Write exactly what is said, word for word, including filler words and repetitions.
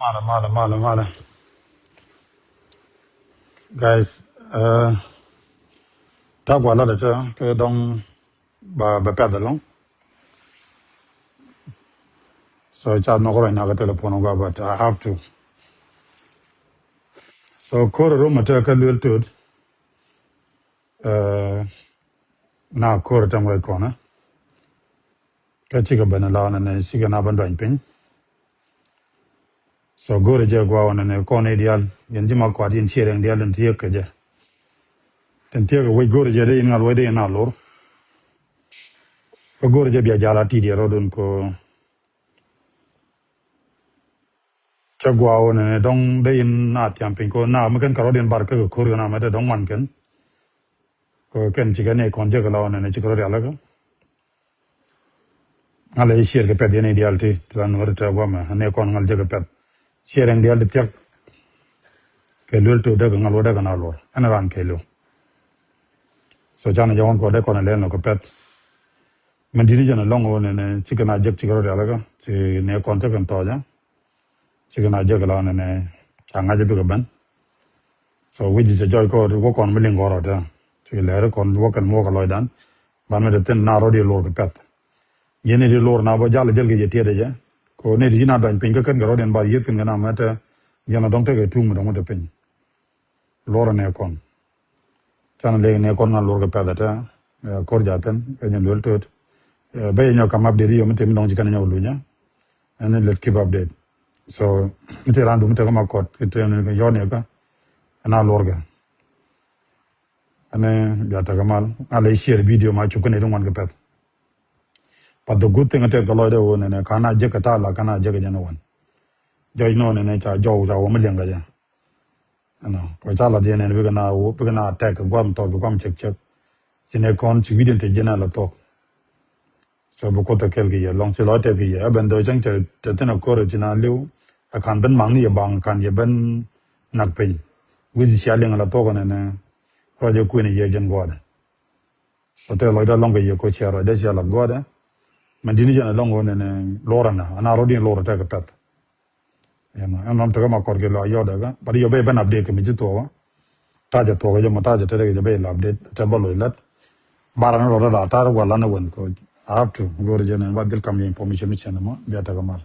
Malɛ, malɛ, malɛ, malɛ. Guys, uh, ta̱a̱ gua lat ɛ tɛ kɛ dɔŋ ba bɛ pɛth ɛlɔŋ. So ca nhɔk rɔy nak telephone gua, but I have to. So ko̱r rum ɛ tɛ kɛ luel tot. Uh, na ko̱r ɛ tɛm rɔy kɔnɛ. Kä cikɛ ben ɛ la nɛ nɛ cikɛ na ben duany piny. So go̱o̱rɛ jɛ gua̱a̱ wä nɛnɛ kɔn i̱ diaal yɛn ji̱ ma kɔat yɛn ciɛ rɛŋ diaal tin thiek kɛ jɛ. Tin thiek kɛ wec go̱o̱rɛ jɛ dee in ŋal wec dee in a lor. Kä go̱o̱rɛ jɛ bia jal a ti̱i̱t yɛ rɔdun ko. Cä gua̱a̱ wä nɛnɛ dɔŋ dee in a thiam piny ko na mi kɛn kɛ rɔd in bar kä kɛ ko̱r kɛ na mɛ te dɔŋ wan kɛn. Ko kɛn cikɛ nɛ kɔn jɛ kɛ la wä nɛnɛ cikɛ rɔd yalä kä. Ŋa̱l ɛ ciɛɛr kɛ pɛth yɛn i̱ diaal ti ti la nuɔ̱ɔ̱ri tɛ guamɛ ɛ nɛ kɔn ŋa̱l jek kɛ pɛth. Ciɛɛr ɛn diaal ti thiak. Kɛ luel ti däk ŋa̱l wä däk na luɔr ɛn raan kɛ liw. So canɛ jɛ ɣɔn kɔ dee kɔn ɛ lɛn lɔ kɛ pɛth. Mɛn di̱t ni jɛn ɛ lɔŋ wä nɛnɛ cikɛ na jek cikɛ rɔ diaal kä ci nɛ kɔn tekɛ tɔɔcä. Cikɛ na jek la nɛnɛ ca ŋa̱c bikɛ ben. So wi̱c cɛ jɔc kɔ wä kɔn mi liŋ kɔn rɔ tɛ. Cikɛ lɛri kɔn wä kɛn muɔk kɛ lɔcdan. Ban mi te thin na rɔ di lor kɛ pɛth. Yɛn ni di lor na bä jal jel kɛ yɛ tiɛt jɛ. Ko ni di na dany piny kä kɛn kɛ rɔ din ba yeth kɛn kɛ na mɛ tɛ. Yɛn a dɔŋ tekɛ tuŋ mi dɔŋ mi te piny. Lor nɛ kɔn. Canɛ lek nɛ kɔn ŋa lor kɛ pɛth tɛ. Kɔr ja thin kɛ nyɛ luel tot. Bɛ yɛ nyɔ kam update yɔ mi te mi dɔŋ ci kɛn nyɔ lunyä. Ɛn let keep update. So mi te ran du mi te kɛ ma kɔt ki te ni yɔ ni ka. Ɛn a lor kɛ. Ɛn bia te kɛ mal a lɛ share video ma cuk kɛ ni ti ŋuan kɛ pɛth. But the good thing a te kɛ lɔc dɛ won ɛn ka na jek kɛ ta la ka na jek kɛ jɛn won. Jɔc nɔ nɛ nɛ ca jɔw ca wä mi liɛŋ kɛ jɛ. Ɛnɔ kɔ ca la diɛn ɛn bikɛ na wä bikɛ na tɛk kɛ guam tɔk kɛ guam cek cek. Ci nɛ kɔn ci wi̱diɛn te jɛn a la thok. So bi kuoth ɛ kɛl kɛ yɛ lɔŋ ci lɔ tɛp kɛ yɛ ɛ ben dhɔ cäŋ cɛ tɛ thin a ko̱r ci na liw. Ɛ kan ben maŋ ni yɛ baŋ kan yɛ ben nak piny. Wi̱c cia liŋ la thok nɛ nɛ ruac ɛ kuën yɛ jɛn guɔdɛ. So tɛ lɔcdä lɔŋ kɛ yɛ ko̱ cia ruacdä cia la guɔdɛ. Mɛn di̱t ni cɛn ɛ lɔŋ wä nɛ nɛ lorɛ na ana rɔ diɛn lorɛ tɛk kɛ pɛth. Ɛn ram tekɛ ma kɔt kɛ lɔ a yɔdɛ kä but yɔ ben update kɛ mi ci thuɔkä. Ta̱a̱ jɛ thuɔkä jɛ mɔ ta̱a̱ jɛ tɛtɛ kɛ jɛ ben la update tɛ bä loc lät. Bara ni rɔ tɛ la ta̱a̱ rɛ gualan ni wen ko. I have to go̱o̱rɛ jɛ nɛn ba dhil kam yɛ information ni cɛn mɔ bia tekɛ mal.